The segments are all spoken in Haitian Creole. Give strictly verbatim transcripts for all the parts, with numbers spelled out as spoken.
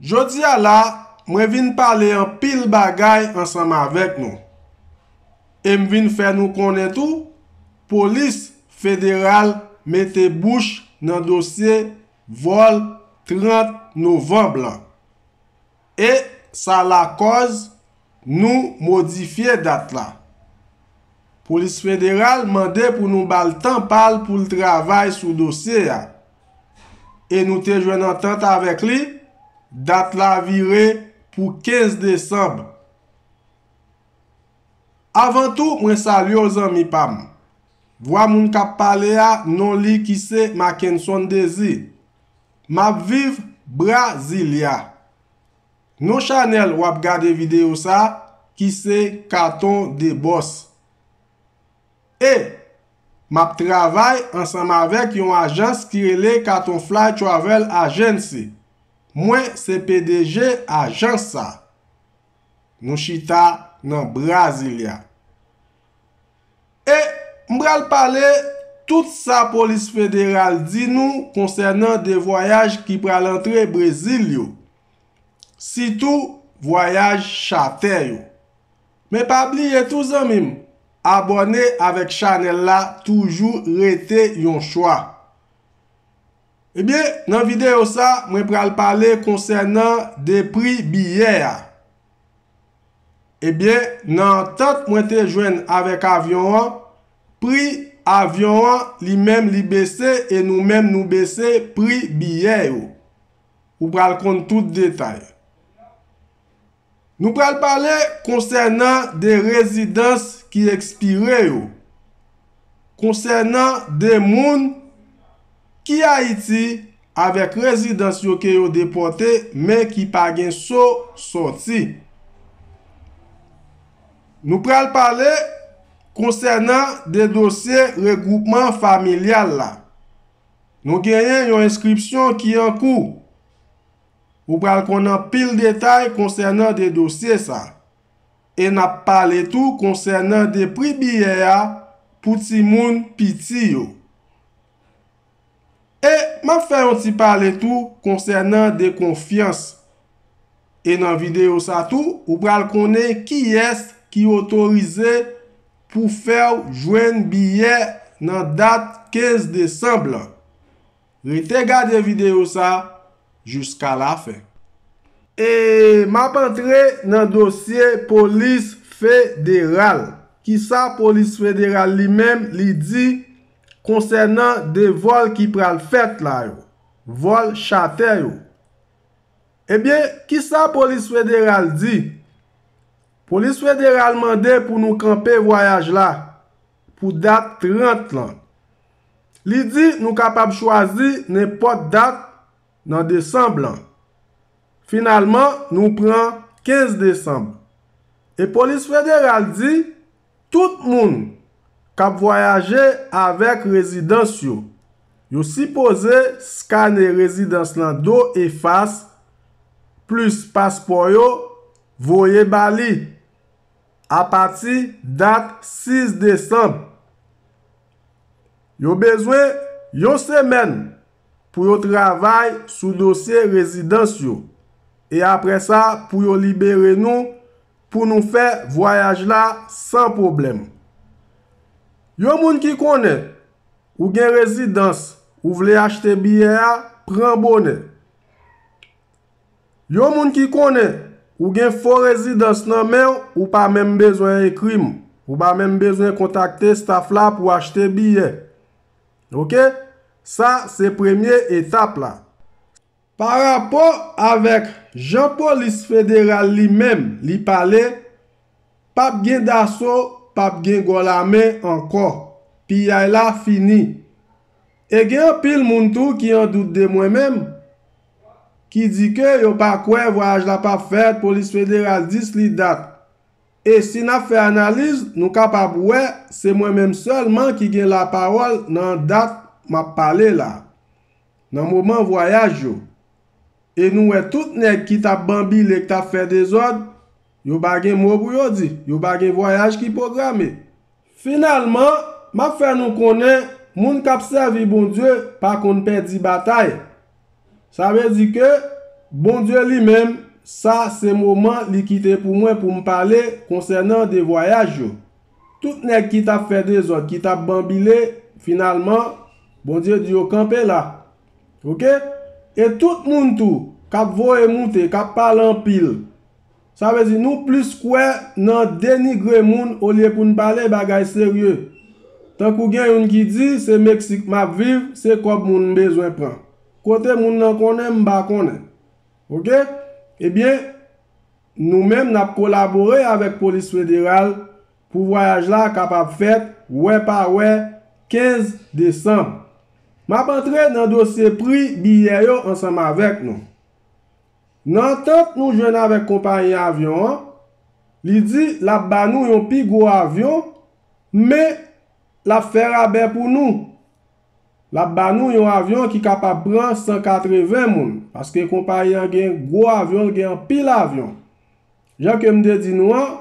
Jodi a la, mwen vin pale anpil bagay ansanm avèk nou. E m vin fè nou konnen tou, polis federal mete bouch nan dosye vòl trant novanm lan. E sa lakòz nou modifye dat la. Polis federal mande pou nou ba l tan pa l pou l travay sou dosye a. E nou te jwenn antant avèk li, dat la vire pou kenz desanm. Avan tou, mwen salye w zanmi pa m. Vwa moun k ap pale a, non li ki se Mackenson Désir. M ap viv Brasilia. Non chanèl w ap gade videyo sa, ki se Katon de Bòs. E m ap travay ansanm avèk yon ajans ki rele Katon Fly Travel Agency. Mwen se P D G ajans sa. Nou chita nan Brasilia. E m pral pale tout sa polis federal di nou konsènan de vwayaj ki pral antre Brezil yo, sitou vwayaj chatè yo. Men pa bliye tou zanmi m, abòne avèk chanèl la toujou rete yon chwa. Ebyen, nan videyo sa, mwen pral pale konsènan de pri biyè a. Ebyen, nan antant mwen te jwenn avèk avyon an, pri avyon an li menm li bese e nou menm nou bese pri biyè yo. Ou pral konn tout detay. Nou pral pale konsènan de rezidans ki ekspire yo, konsènan de moun ki Ayiti avèk rezidans yo ke yo depòte men ki pa gen so sòti. Nou pral pale konsènan de dosye regwoupman familyal la. Nou genyen yon enskripsyon ki an kou. Ou pral konn anpil detay konsènan de dosye sa. E n ap pale tou konsènan de pri biyè a pou timoun piti yo. E m ap fè yon ti pale tou konsènan de konfyans. E nan videyo sa tou, ou pral konnen kiyès ki otorize pou fè w jwenn biyè nan dat kenz desanm lan. Rete gade videyo sa jiska lafen. E m ap antre nan dosye polis federal. Kisa polis federal li menm li di konsènan de vòl ki pral fèt la yo? Vòl chatè yo. Ebyen, kisa polis federal di? Polis federal mande pou nou kanpe vwayaj la pou dat trant lan. Li di nou kapab chwazi nenpòt dat nan desanm lan. Finalman, nou pran kenz desanm. E polis federal di tout moun k ap vwayaje avèk rezidans yo, yo sipoze skane rezidans lan do e fas, plis paspò yo, voye ba li apati dat sis desanm. Yo bezwen yon semèn pou yo travay sou dosye rezidans yo. E apre sa, pou yo libere nou, pou nou fè vwayaj la san pwoblèm. Yon moun ki konnen ou gen rezidans, ou vle achte biyè a, pran bonè. Yon moun ki konnen ou gen fo rezidans nan men w, ou pa menm bezwen ekri m. Ou pa menm bezwen kontakte staff la pou achte biyè. Oke? Sa se premye etap la. Pa rapò avèk jan polis federal li menm li pale, p ap gen daso, p ap gen gòlame ankò. Piyay la fini. E gen anpil moun tou ki an dout de mwen menm, ki di ke yo pa kwè vwayaj la p ap fèt, polis federal dis li dat. E si n ap fè analiz, nou kapab wè se mwen menm sèlman ki gen lapawòl nan dat m ap pale la, nan moman vwayaj yo. E nou wè tout nèg ki t ap banbile, k t ap fè dezòd, yo pa gen mo pou yo di, yo pa gen vwayaj ki pwograme. Finalman, m ap fè nou konnen moun k ap sèvi Bondye pa konn pèdi batay. Sa vle di ke Bondye li menm, sa se moman li kite pou mwen pou m pale konsènan de vwayaj yo. Tout nèg ki t ap fè dezòd, ki t ap banbile, finalman, Bondye di yo kanpe la. Oke? E tout moun tou k ap voye moute, k ap pale anpil, sa vle di nou plis kwè nan denigre moun olye pou n pale bagay serye. Tankou gen youn ki di, se Meksik m ap viv, se kòb moun m bezwen pran. Kote moun nan konnen, m pa konnen. Oke? Ebyen, nou menm n ap kolabore avèk polis federal pou vwayaj la kapab fèt wè pa wè kenz desanm. M ap antre nan dosye pri biyè yo ansanm avèk nou. Nan antant nou jwenn avèk konpayi avyon an, li di l ap ba nou yon pi gwo avyon, men l ap fè rabè pou nou. L ap ba nou yon avyon ki kapab pran san katreven moun, paske konpayi an gen gwo avyon, l gen anpil avyon. Jan ke m te di nou an,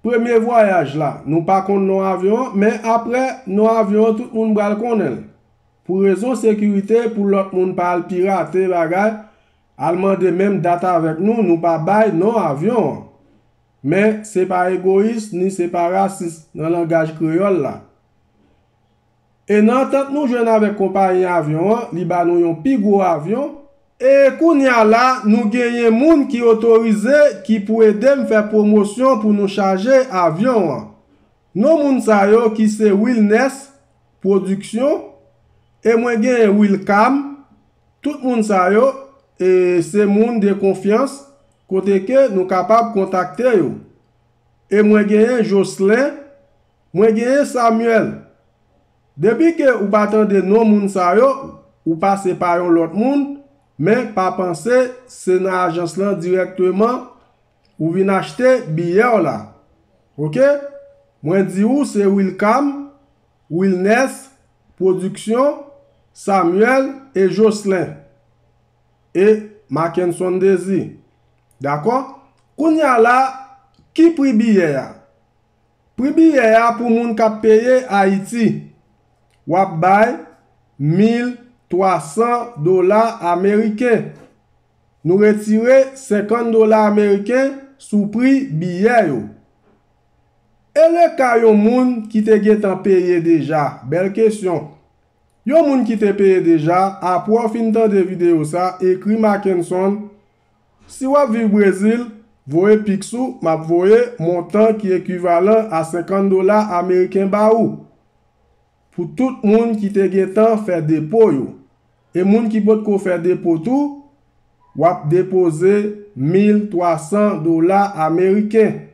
premye vwayaj la, nou pa konn non avyon an, men apre, non avyon an, tout moun pral konnen l. Pou rezon sekirite, pou lòt moun pa al pirate bagay, al mande menm dat avèk nou, nou pa bay non avyon an. Men, se pa egoyis, ni se pa rasis nan langaj kreyòl la. E nan antant nou jwenn avèk konpayi avyon an, li ba nou yon pi gwo avyon. E kounye a la, nou genyen moun ki otorize, ki pou ede m fè pwomosyon pou nou chaje avyon an. Non moun sa yo ki se Wilness Production, e mwen genyen Wilcam. Tout moun sa yo, e se moun de konfyans, kote ke nou kapab kontakte yo. E mwen genyen Jocelyn, mwen genyen Samuel. Depi ke ou pa tande non moun sa yo, ou pase pa yon lòt moun, men pa panse se nan ajans lan dirèkteman ou vin achte biyè w la. Oke? Mwen di ou se Wilcam, Wilness Production, Samuel e Jocelyn. E Mackenson Désir. Dakò? Kounye a la, ki pri biyè a? Pri biyè a pou moun k ap peye Ayiti, w ap bay mil twa san dola ameriken. Nou retire senkant dola ameriken sou pri biyè yo. E le ka yon moun ki te gentan peye deja? Bèl kesyon. Yon moun ki te peye deja, apre w fin tande videyo sa, ekri Mackenson. Si w ap viv Brezil, voye Pix ou, m ap voye montan ki ekivalan a senkant dola ameriken ba ou. Pou tout moun ki te gentan fè depo yo. E moun ki potko fè depo tou, w ap depoze mil twa san dola ameriken.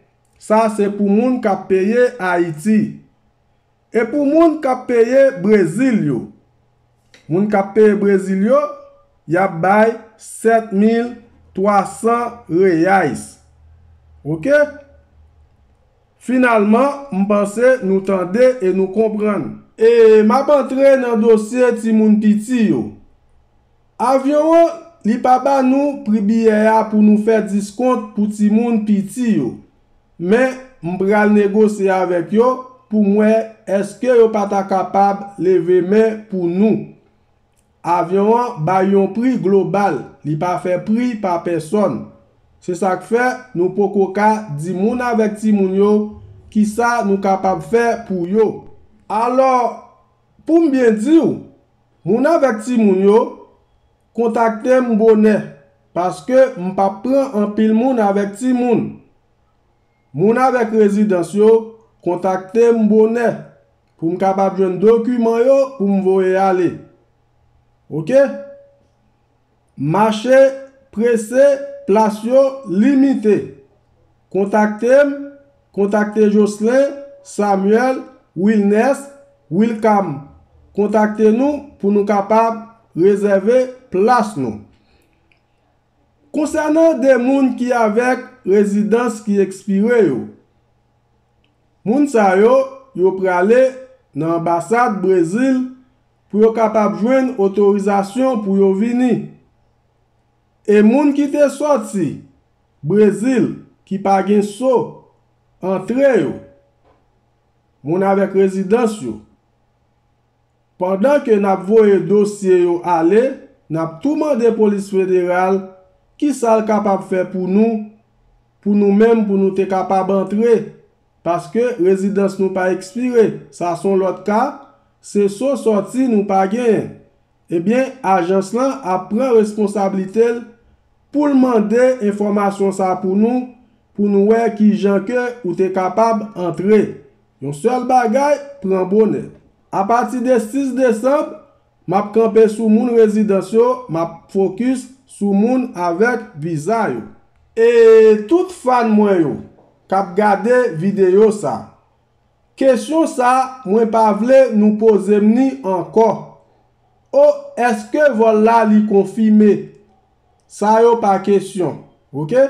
Sa se pou moun k ap peye Ayiti. E pou moun k ap peye Brezil yo, moun k ap peye Brezil yo, y ap bay sèt mil twa san reais. Oke? Finalman, m panse nou tande e nou konprann. E m ap antre nan dosye timoun piti yo. Avyon an, li pa ba nou pri biyè a pou nou fè diskont pou timoun piti yo. Men, m pral negosye avèk yo pou m wè èske yo pa ta kapab leve men pou nou. Avyon an bay yon pri global, li pa fè pri pa pèsòn. Se sa k fè nou poko ka di moun avèk timoun yo kisa nou kapab fè pou yo. Alò, pou m byen di w, moun avèk timoun yo, kontakte m bonè, paske m p ap pran anpil moun avèk timoun. Moun avèk rezidans yo, kontakte m bonè pou m kapab jwenn dokiman yo pou m voye ale. Oke? Mache prese, plas yo limite. Kontakte m, kontakte Jocelyn, Samuel, Wilness, Wilcam. Kontakte nou pou nou kapab rezève plas nou. Konsènan de moun ki avèk rezidans ki ekspire yo, moun sa yo, yo prale nan anbasad Brezil pou yo kapab jwenn otorizasyon pou yo vini. E moun ki te sòti Brezil ki pa gen so antre yo, moun avèk rezidans yo. Pandan ke n ap voye dosye yo ale, n ap tou mande polis federal Kisa l kapab fè pou nou, pou nou menm, pou nou te kapab antre? Paske rezidans nou pa ekspire, sa se yon lòt ka, se so sòti nou pa genyen. Ebyen, ajans lan ap pran responsablite l pou l mande enfòmasyon sa pou nou, pou nou wè kijan ke ou te kapab antre. Yon sèl bagay, pran bonè. Apati de sis desanm, m ap kanpe sou moun rezidans yo, m ap fokis sou moun avèk viza yo. E tout fan mwen yo k ap gade videyo sa, kesyon sa, mwen pa vle nou poze m ni ankò. O, èske vòl la li konfime? Sa yo pa kesyon, oke?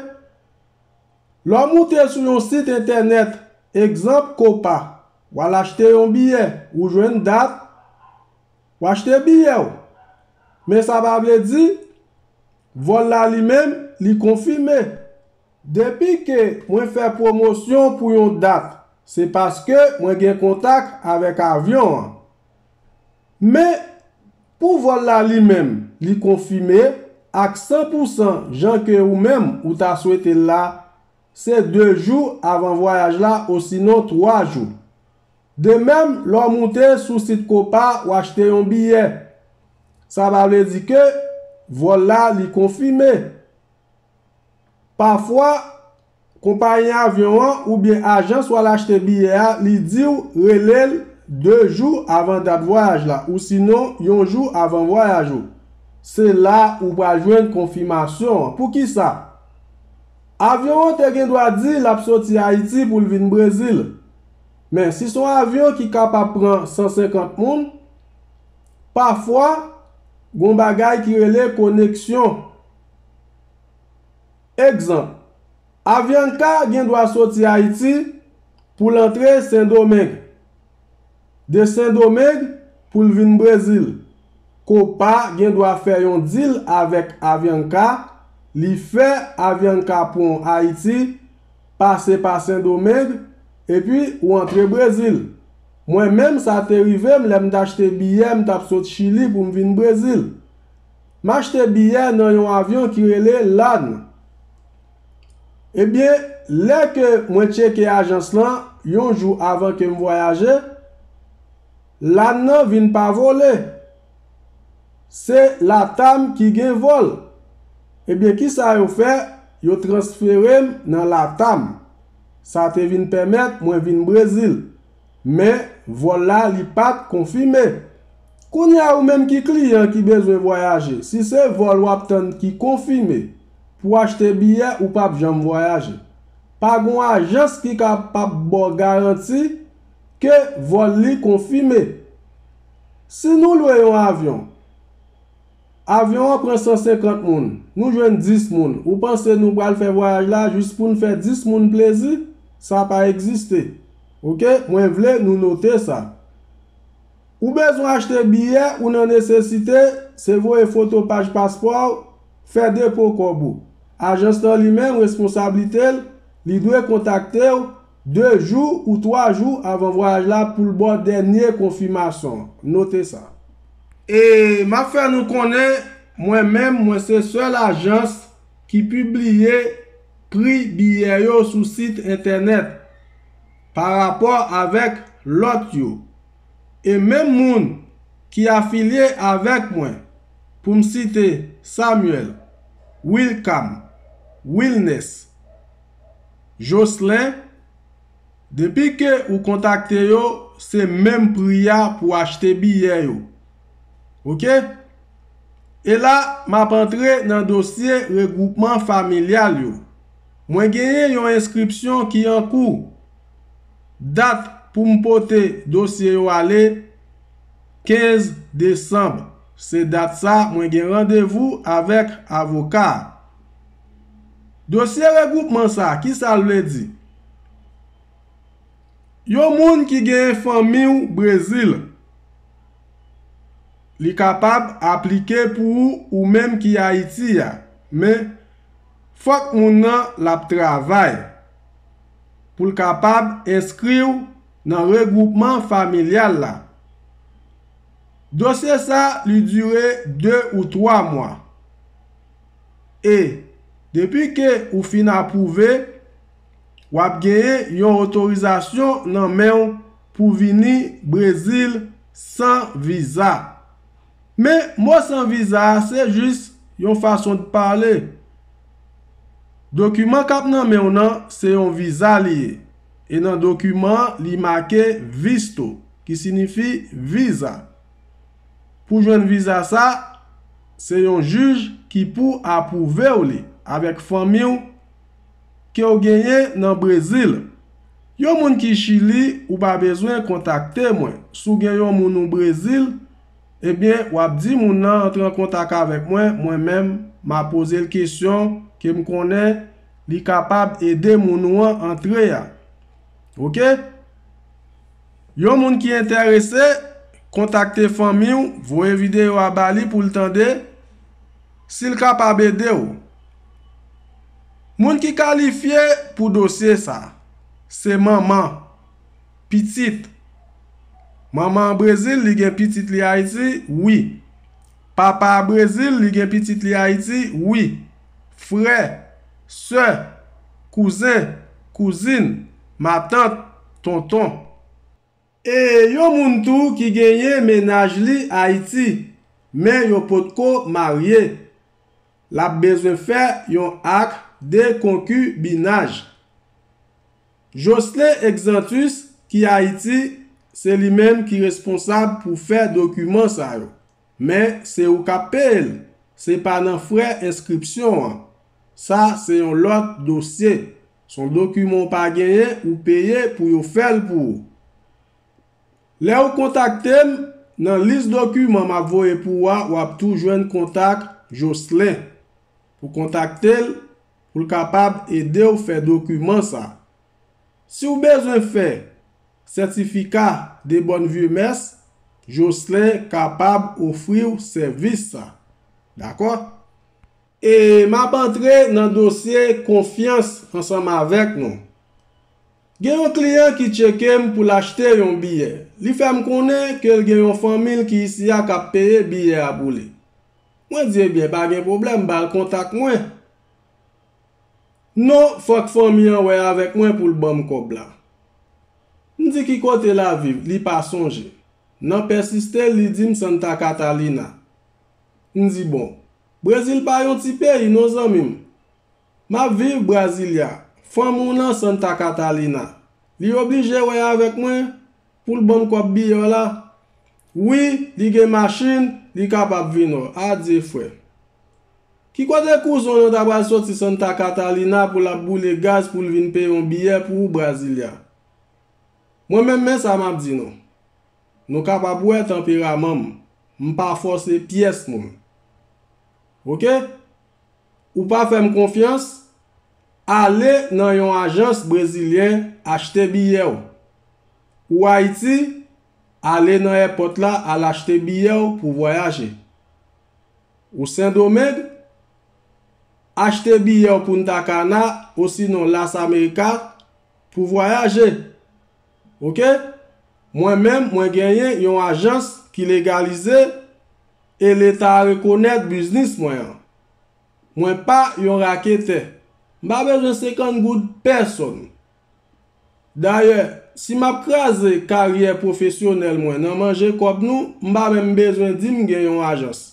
Lè w moute sou yon sit entènèt, egzanp Copa, w al achte yon biyè, ou jwenn dat, w achte biyè w. Men sa pa vle di vòl la li menm, li konfime. Depi ke mwen fè pwomosyon pou yon dat, se paske mwen gen kontak avèk avyon an. Men, pou vòl la li menm, li konfime ak san pou san jan ke ou menm ou ta swete l la, se de jou avan vwayaj la osinon twa jou. De menm, lè w moute sou sit Copa, w achte yon biyè. Sa pa vle di ke vòl la li konfime. Pafwa, konpayi avyon an oubyen ajans w al achte biyè a, li di w rele l de jou avan dat vwayaj la, ou sinon yon jou avan vwayaj ou. Se la ou pral jwenn konfimasyon an. Poukisa? Avyon an te gen dwa di l ap soti Ayiti pou l vin Brezil. Men, si se yon avyon ki kapab pran san senkant moun, pafwa, gen yon bagay ki rele koneksyon. Egzanp, Avianca gen dwa soti Ayiti pou l antre Sendomeng. De Sendomeng pou l vin Brezil. Copa gen dwa fè yon dil avèk Avianca, li fè Avianca pran Ayiti, pase pa Sendomeng, epi ou antre Brezil. Mwen menm, sa te rive m lè m t achte biyè, m t ap sot Chili pou m vin Brezil. M achte biyè nan yon avyon ki rele LAN. Ebyen, lè ke mwen tcheke ajans lan yon jou avan ke m vwayaje, LAN nan vin pa vole. Se LATAM ki gen vòl. Ebyen, kisa yo fè? Yo transfere m nan LATAM. Sa te vin pèmèt mwen vin Brezil. Men, vòl la, li pa t konfime. Kounye a, ou menm ki kliyan ki bezwen vwayaje, si se vòl w ap tann ki konfime, pou w achte biyè, ou p ap janm vwayaje. Pa gen yon ajans ki kapab ba w garanti ke vòl li konfime. Si nou lwe yon avyon, avyon an pran san senkant moun, nou jwenn dis moun, ou panse nou pral fè vwayaj la jis pou n fè dis moun plezi? Sa pa egziste. Oke, mwen vle nou note sa. Ou bezwen achte biyè, ou nan nesesite, se voye foto paj paspò w, fè depo kòb ou. Ajans lan li menm, responsablite l, li dwe kontakte w de jou ou twa jou avan vwayaj la pou l ba w dènye konfimasyon an. Note sa. E m ap fè nou konnen, mwen menm, mwen se sèl ajans ki pibliye pri biyè yo sou sit entènèt pa rapò avèk lòt yo. E menm moun ki afilye avèk mwen, pou m site Samuel, Wilcam, Wilnes, Jocelyn, depi ke ou kontakte yo, se menm pri a pou achte biyè yo. Oke? E la, m ap antre nan dosye regwoupman familyal yo. Mwen genyen yon enskripsyon ki an kou. Dat pou m pote dosye yo ale, kenz desanm. Se dat sa mwen gen randevou avèk avoka a. Dosye regwoupman sa, kisa l vle di? Yon moun ki genyen fanmi w Brezil, li kapab aplike pou ou, ou menm ki Ayiti a, men fòk moun nan l ap travay pou l kapab enskri w nan regwoupman familyal la. Dosye sa, li dire de ou twa mwa. E Depi ke ou fin apwouve, w ap genyen yon otorizasyon nan men w pou vini Brezil san viza. Men, mo san viza a se jis yon fason de pale. Dokiman k ap nan men w nan, se yon viza li ye. E nan dokiman an, li make visto, ki siyifi viza. Pou jwenn viza sa, se yon jij ki pou apwouve w li avèk fanmi w ke w genyen nan Brezil. Yon moun ki Chili, ou pa bezwen kontakte mwen. Si w gen yon moun ou Brezil, ebyen, w ap di moun nan antre an kontak avèk mwen, mwen menm, m a poze l kesyon ke m konnen li kapab ede moun ou an antre a. Oke? Yon moun ki enterese, kontakte fanmi w, voye videyo a ba li pou l tande, si l kapab ede w. Moun ki kalifye pou dosye sa, se manman, pitit. Manman an Brezil, li gen pitit li Ayiti? Wi. Papa a Brezil, li gen pitit li Ayiti? Wi. Frè, sè, kouzen, kouzin, matant, tonton. E yon moun tou ki genyen mennaj li Ayiti, men yo potko marye. L ap bezwen fè yon ak de konkibinaj. Jocelyn Exantus, ki Ayiti, se li menm ki responsab pou fè dokiman sa yo. Men, se ou k ap peye l. Se pa nan frè enskripsyon an. Sa, se yon lòt dosye. Se yon dokiman w pa genyen, ou peye pou yo fè l pou ou. Lè ou kontakte m, nan lis dokiman m ap voye pou ou a, w ap tou jwenn kontak Jocelyn. Pou kontakte l, pou l kapab ede w fè dokiman sa. Si w bezwen fè sètifika de bòn vye mès, Jocelyn kapab ofri w sèvis sa. Dakò? E m ap antre nan dosye konfyans ansanm avèk nou. Gen yon kliyan ki tcheke m pou l achte yon biyè. Li fè m konnen ke l gen yon fanmi l ki isi a k ap peye biyè a pou li. Mwen di, ebyen, pa gen pwoblèm, ba l kontak mwen. Non, fòk fanmi an wè avèk mwen pou l ban m kòb la. M di, ki kote l ap viv? Li pa sonje. Nan pèsiste, li di m Santa Catalina. M di, bon, Brezil pa yon ti peyi non, zanmi m. M ap viv Brasilia. Fanmi w nan Santa Catalina. Li oblije wè avèk mwen pou l ban m kòb biyè w la. Wi, li gen machin, li kapab vin wè w. Adye, frè. Ki kote kouzen w nan ta pral soti Santa Catalina pou l ap boule gaz pou l vin peye yon biyè pou ou Brasilia? Mwen menm, men sa m ap di nou. Nou kapab wè tanperaman m. M pa fòse pyès moun. Oke? Ou pa fè m konfyans? Ale nan yon ajans brezilyen achte biyè w. Ou Ayiti, ale nan èpòt la al achte biyè w pou vwayaje. Ou Sendomeng, achte biyè w Punta Cana osinon Las Americas pou vwayaje. Oke? Mwen menm, mwen genyen yon ajans ki legalize e Leta a rekonèt biznis mwen an. Mwen pa yon raketè. M pa bezwen senkant goud pèsonn. Dayè, si m ap kraze karyè pwofesyonèl mwen nan manje kòb nou, m pa menm bezwen di m gen yon ajans.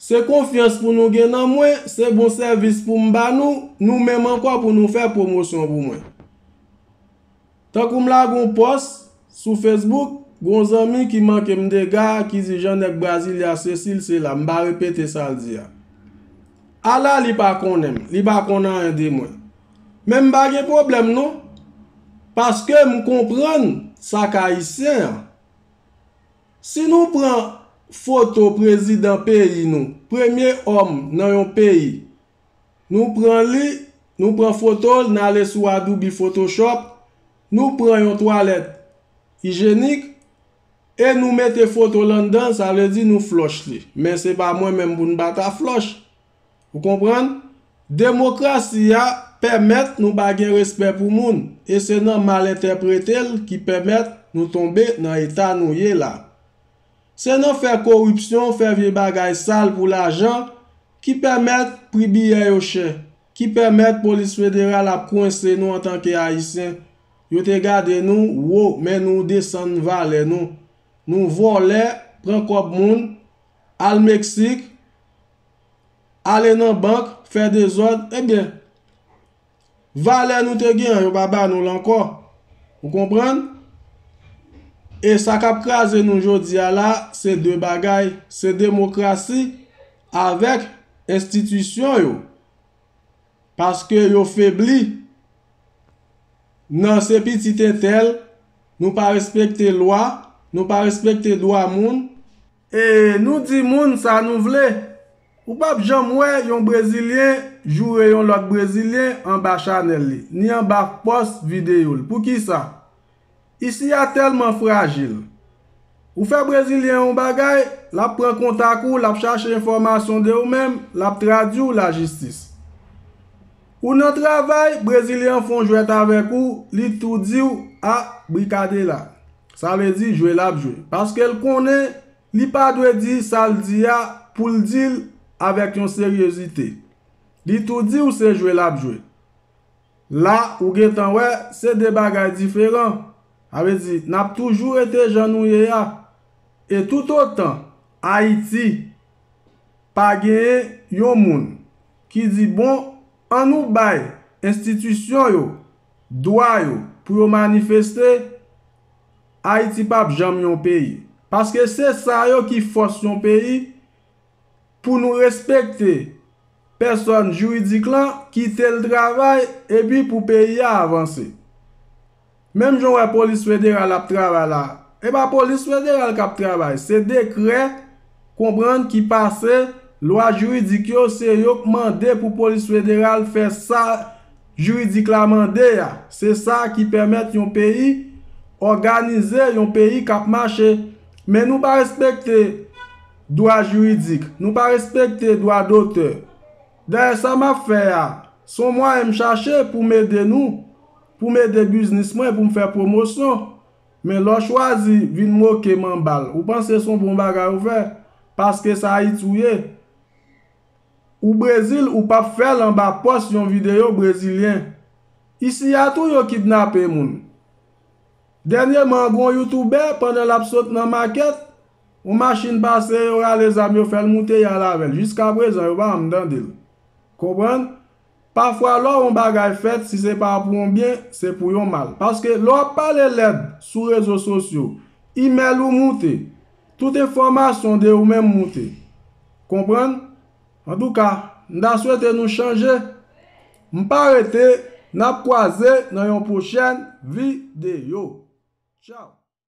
Se konfyans pou nou gen nan mwen, se bon sèvis pou m ba nou, nou menm ankò pou nou fè pwomosyon pou mwen. Tankou m lage yon pòs sou Facebook, gen yon zanmi ki manke m dega, ki di jan nèg Brasilia sesi l sela, m pa repete sa l di a. Ala li pa konnen m, li pa konn anyen de mwen. Men m pa gen pwoblèm non, paske m konprann sa k ayisyen an. Si nou pran foto prezidan peyi nou, premye òm nan yon peyi, nou pran li, nou pran foto l, n ale sou Adobe Photoshop, nou pran yon twalèt ijenik, e nou mete foto l anndan, sa vle di nou flòch li. Men se pa mwen menm pou n pa ta flòch. Ou konprann? Demokrasi a pèmèt nou pa gen respè pou moun, e se nan mal entèprete l ki pèmèt nou tonbe nan eta nou ye la. Se nan fè koripsyon, fè vye bagay sal pou lajan, Ki pèmèt pri biyè yo chè, ki pèmèt polis federal ap kwense nou antanke Ayisyen. Yo te gade nou wo, men nou desann valè nou. Nou vòlè, pran kòb moun, al Meksik, ale nan bank, fè dezòd. Ebyen, valè nou te gen an, yo pa ba nou l ankò. Ou konprann? E sa k ap kraze nou jodi a la, se de bagay, se demokrasi avèk enstitisyon yo. Paske yo febli. Nan se pitit entèl, nou pa respekte lwa, nou pa respekte dwa moun. E nou di moun sa nou vle. Ou p ap janm wè yon Brezilyen joure yon lòt Brezilyen anba chanèl li, ni anba pòs videyo l. Poukisa? Isi a tèlman frajil. Ou fè Brezilyen yon bagay, l ap pran kontak ou, l ap chache enfòmasyon de ou menm, l ap tradui w lajistis. Ou nan travay, Brezilyen an fè yon jwèt avèk ou, li tou di w, a, brinkadera. Sa vle di jwe l ap jwe. Paske l konnen li pa dwe di sa l di a pou l di l avèk yon seryezite. Li tou di w se jwe l ap jwe. La, ou gentan wè, se de bagay diferan. Sa vle di, n ap toujou rete jan nou ye a. E toutotan Ayiti pa genyen yon moun ki di, bon, ann nou bay enstitisyon yo dwa yo pou yo manifeste, Ayiti p ap janm yon peyi. Paske se sa yo ki fòs yon peyi, pou nou respekte pèsòn jiridik lan, kite l travay, epi pou peyi a avanse. Menm jan w wè polis federal ap travay la, e pa polis federal k ap travay, se dekrè, konprann, ki pase, lwa jiridik yo, se yo k mande pou polis federal fè sa jiridik la mande a. Se sa ki pèmèt yon peyi òganize, yon peyi k ap mache. Men nou pa respekte dwa jiridik, nou pa respekte dwa dotè. Dayè, sa m ap fè a, se yon mwayen m chache pou m ede nou, pou m ede biznis mwen, pou m fè pwomosyon. Men lè w chwazi vin moke m anba l, ou panse se yon bon bagay ou fè, paske se Ayiti w ye. Ou Brezil, ou p ap fè l anba pòs yon videyo brezilyen. Isi a tou yo kidnape moun. Dènyèman, gen yon youtubè, pandan l ap sot nan makèt, yon machin pase, yo rale zam, yo fè l moute, y al avè l. Jiskaprezan, yo pa janm tande l. Konprann? Pafwa, lè yon bagay fèt, si se pa pou yon byen, se pou yon mal. Paske lè w ap pale lèd sou rezo sosyo, imèl ou moute, tout enfòmasyon de ou menm moute. Konprann? Antouka, m ta swete nou chanje. M pa rete, n ap kwaze nan yon pwochèn videyo. Tchaw!